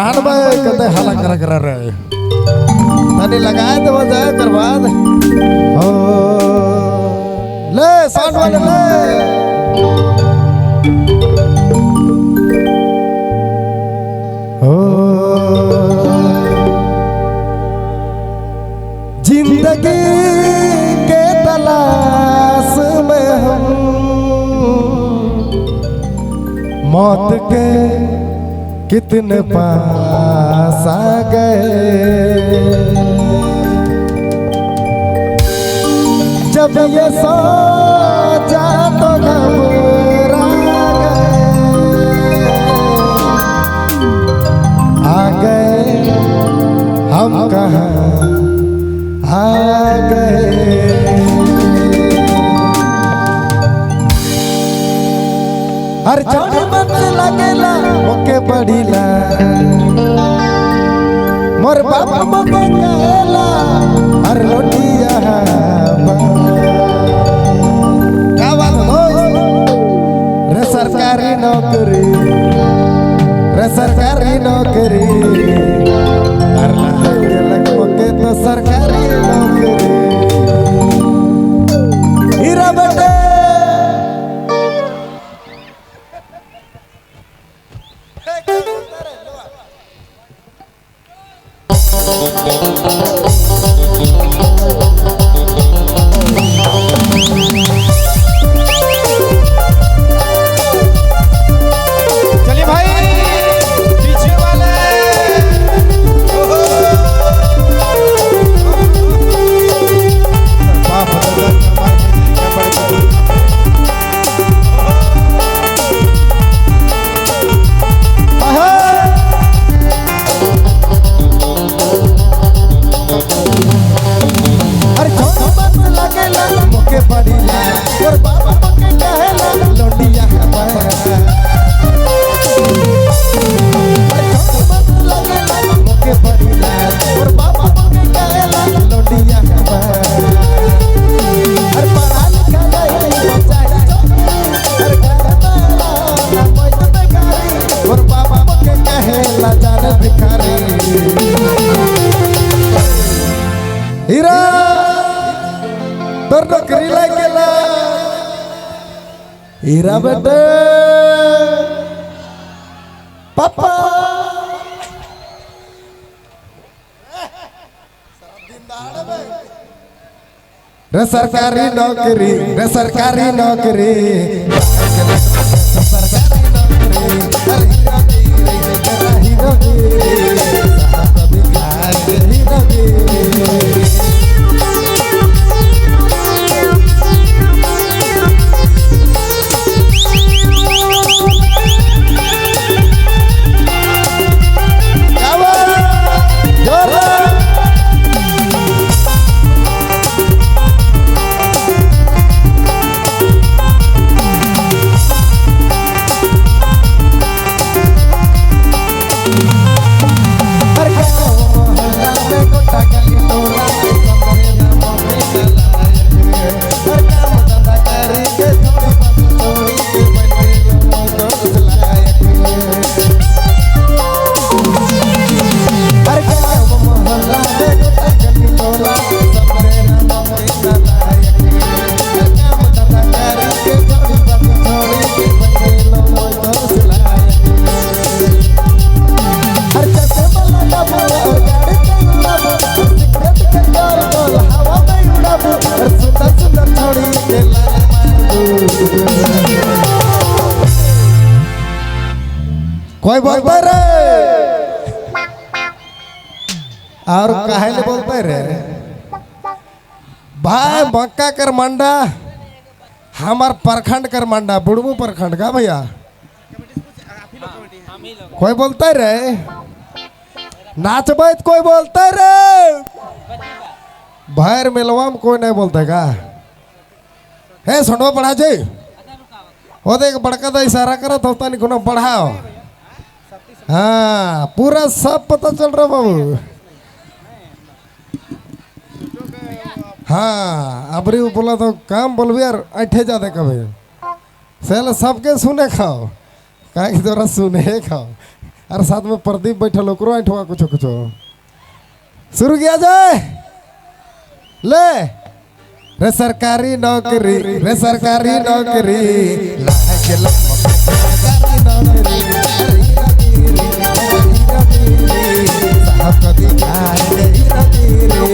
फरहान भाई कते हला कर कर रहे तनी लगाए तो जाए कर बाद हो ले साउंड वाले ले हो जिंदगी के तलाश में हम मौत के कितने पास आ गए। जब ये सोचा तो घबरा गए, आ गए हम कहाँ आ गए। हर चौड़ी मत लगेला ओके बढ़ीला मोर बाप मोके कहेला हर रोटिया का बात दोस्त रे सरकारी नौकरी रे सरकारी नौकरी हर लग मोके तो सरकारी नौकरी हीरा बेटे चलिए भाई पीछे वाले अरे छोट मत लगेला मोके पड़ीला और बाबा मोके कहेला लोंडिया अरे छोट मत लगेला मोके पड़ीला और बाबा मोके कहेला लोंडिया अरे पढ़ा लिखा नहीं बचाई अरे घर में ना पैसा बेकारी और बाबा मोके कहेला जान भिखारी हीरा तोर नौकरी लागेला हीरा बेटे पापा रे सरकारी नौकरी रे सरकारी नौकरी सरकारी नौकरी अरे हीरा गिरी तेरा हीरा गिरी साहब भिखारी हीरा गिरी। कोई बोलता रे और काहे ले बोलते रे भाई मक्का कर मंडा हमार प्रखंड कर मंडा बुड़मू प्रखंड का भैया कोई बोलता रे नाचबै तो कोई बोलता रे भाई मिलवा में कोई नहीं बोलता का हे सुनवा बढ़ा जी हो देख बड़का तो इशारा करत होता नहीं कोनो बढ़ाओ। हाँ पूरा सब पता चल रहा बाबू। हाँ अबरी बोला तो काम बोलबी यार ऐठे जाते कभी सेल सबके सुने खाओ काहे की तोरा सुने खाओ और साथ में प्रदीप बैठल ओकरो ऐठवा कुछो कुछो शुरू किया जाए। ले रे सरकारी नौकरी, रे सरकारी नौकरी, सरकारी नौकरी, साहब को दिखाए हीरोगिरी।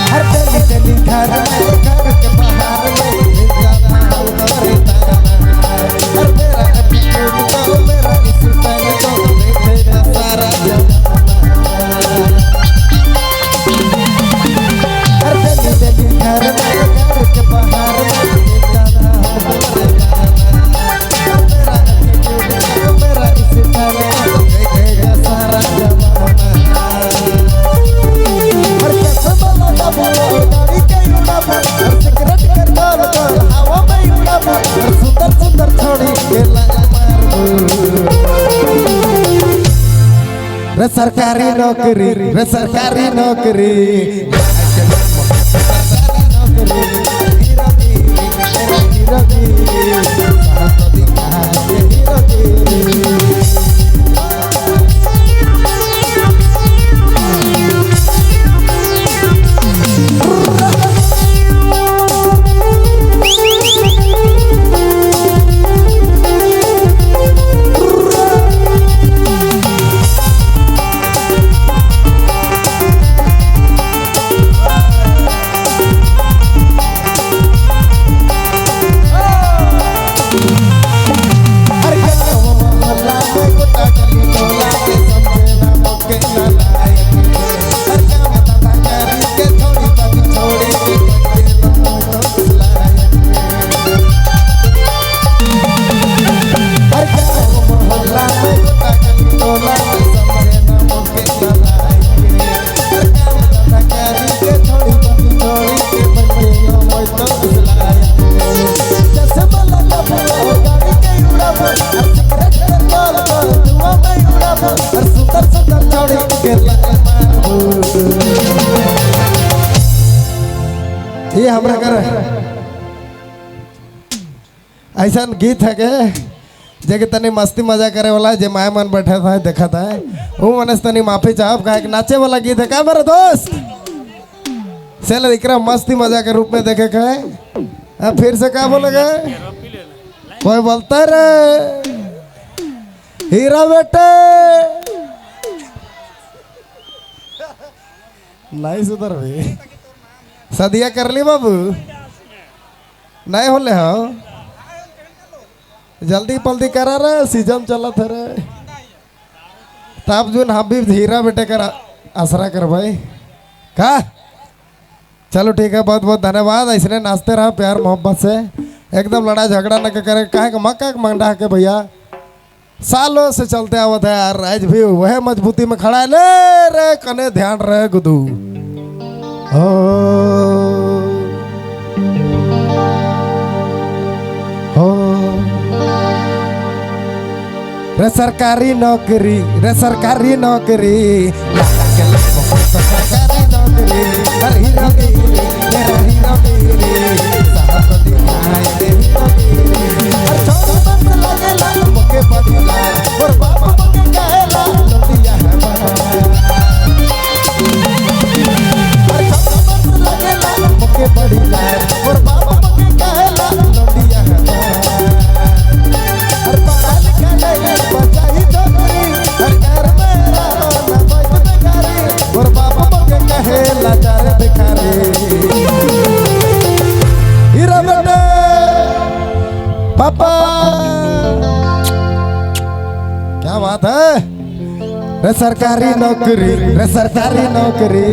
हर गली गली घर में, घर के बाहर में, हर मेरा एटीट्यूड तो मेरा स्टाइल तो देखे सारा जमाना। हर गली गली घर में, घर के बाहर में, हर मेरा एटीट्यूड तो मेरा स्टाइल तो देखे सारा जमाना। हर कसम गाड़ी के उड़ाबो, हर सिगरेट के गोल गोल हवा में उड़ाबो, हर सुंदर सुंदर छोड़ी के लाइन मारबो। रे सरकारी नौकरी, रे सरकारी नौकरी, सरकारी नौकरी, हीरोगिरी, हीरोगिरी, साहब को दिखाए हीरोगिरी। हर गाँव मोहल्ला में गोटा गली टोला के समझे ना मौके ना लायक। हर काम धंधा करी के छोड़ी बाकी छोड़ी के बच्चे लोग तो लायक। हर गाँव मोहल्ला में गोटा गली टोला के समझे ना मौके ना लायक। हर काम धंधा करी के छोड़ी बाकी छोड़ी के बच्चे लोग तो लायक। चश्मा लगा गाड़ी के उड़ाबो, हर सिगरेट के गोल गोल धुआं में उड़ाबो, हर सुंदर सुंदर छोड़ी के लाइन मारबो। ये हमरा कर ऐसा गीत है के जे के तनी मस्ती मजा करे वाला, जे माय मन बैठा था देखा था वो मने से तनी माफी चाहब, काहे कि नाचे वाला गीत है का मेरा दोस्त। चल एकरा मस्ती मजा के रूप में देखे के है। फिर से क्या बोलेगा कोई बोलता रे हीरा बेटे नहीं सुधर भी सदिया कर ली बाबू नहीं होले हो जल्दी पल्दी करा रे सीजन चला थे रे तब जो हम भी हीरा बेटे कर आसरा कर भाई का। चलो ठीक है, बहुत बहुत धन्यवाद। ऐसने नाचते रहा प्यार मोहब्बत से, एकदम लड़ाई झगड़ा न करे। काहे के मक्का के मंडा के भैया सालों से चलते आवत है यार, आज भी वह मजबूती में खड़ा है। ले रे कने ध्यान रहे गुदू हो हो रे सरकारी नौकरी, रे सरकारी नौकरी, सरकारी नौकरी, हर हीरोगिरी, मेरा हीरोगिरी, साहब को दिखाए दे हीरोगिरी। हर छोरा बस लगेला मोके बदला, और बाप मोके कहेला लौटिया है बड़ा। हर छोरा बस लगेला मोके बदला, और बाप मोके कहेला लौटिया है बड़ा। हर पढ़ा लिखा नहीं बचाई छोकरी, हर घर मेरा ना बैठ बेकारी, और बाप मोके कहेला चार भिखारी। हीरा बेटे पापा क्या बात है। रे सरकारी नौकरी, रे सरकारी नौकरी,